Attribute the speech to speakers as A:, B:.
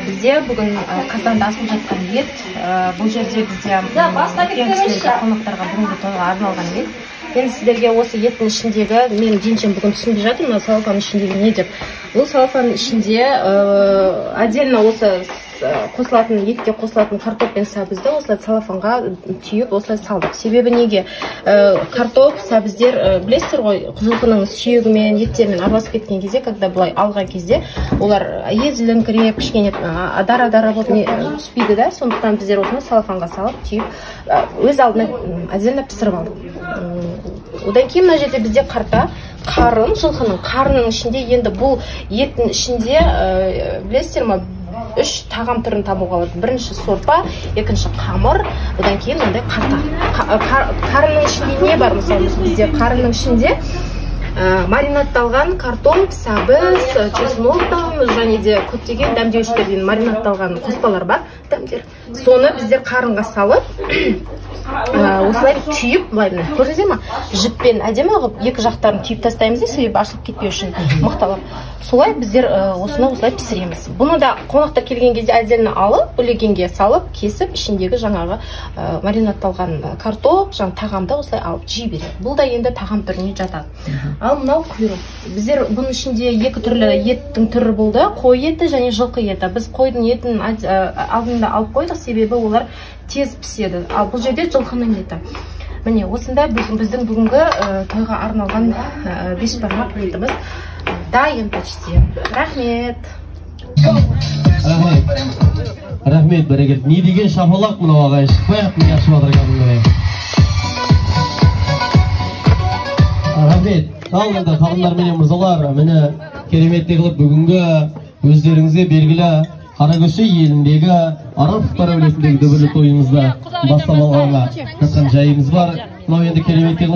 A: Бізде бүгін қазанда асылып жатқан ет. Бұл жерде бізде үлкен кісілерге, қонақтарға бүгінгі тойға арналған ет. Енді сіздерге осы еттің ішіндегі, мен жеңшем бүгін түсінбей жатырмын, мына салафанның ішіндегі не деп. Бұл салафанның ішінде отдельно осы қосылатын, етке қосылатын картоп пен сәбізді осылай салафанға түйіп осылай салдық. Себебі неге? Картоп, сәбіздер, білесіздер ғой, жылқының сүйегімен, еттерімен араласып кеткен кезде, когда былай алған кезде, олар езіліңкіреп, кішкене адара-адара болып түспейді да. Сондықтан біздер осыны салафанға салып, түйіп, өз алдына отдельно пісіріп алдық. Одан кейін мына жерде бізде қарта, қарын, жылқының қарнының ішінде, енді бұл еттің ішінде, білесіздер ма, 3 тағам түрін табуға болады. Бірінші сорпа, екінші қамыр, одан кейін мындай қарта. Қарынның ішінде не бар? Мысалы, бізде қарынның ішінде маринадталған картоп, сәбіз, чеснок және де көптеген дәмдеуіштерден маринадталған қоспалар бар, дәмдер. Соны біздер қарынға салып, осылай түйіп, былай міне, көрдіңіздер ма? Жіппен әдемі қылып екі жақтарын түйіп тастаймыз да, себебі ашылып кетпеу үшін мықталап. Солай біздер осыны осылай пісіреміз. Бұны да қонақтар келген кезде отдельно алып, бөлегенге салып, кесіп, ішіндегі жаңағы маринадталған картоп, жаңа тағамды осылай алып жей береді. Бұл да енді тағам түріне жатады. Ал мынау құйрық. Біздер бұның ішінде екі түрлі еттің түрі болды. Қой еті және жылқы еті. Біз қойдың етін алдында алып қойдық, себебі олар тез піседі. Ал бұл жерде жылқының еті. Міне, осындай біздің бүгінгі тойға арналған бешбармақ етіміз дайын почти. Рахмет.
B: Рахмет. Рахмет, бәрекелді. Не деген шапалақ мынау ағай, шықпай ақ міне ашып жатыр кәдімгідей. Рахмет. Ал енді ханымдар менен мырзалар, міне кереметтей қылып бүгінгі өздеріңізге белгілі Қаракөсе еліндегі Араповтар әулетіндегі дүбірлі тойымызды бастап алғанға жатқан жайымыз бар. Мынау енді кереметтей қылып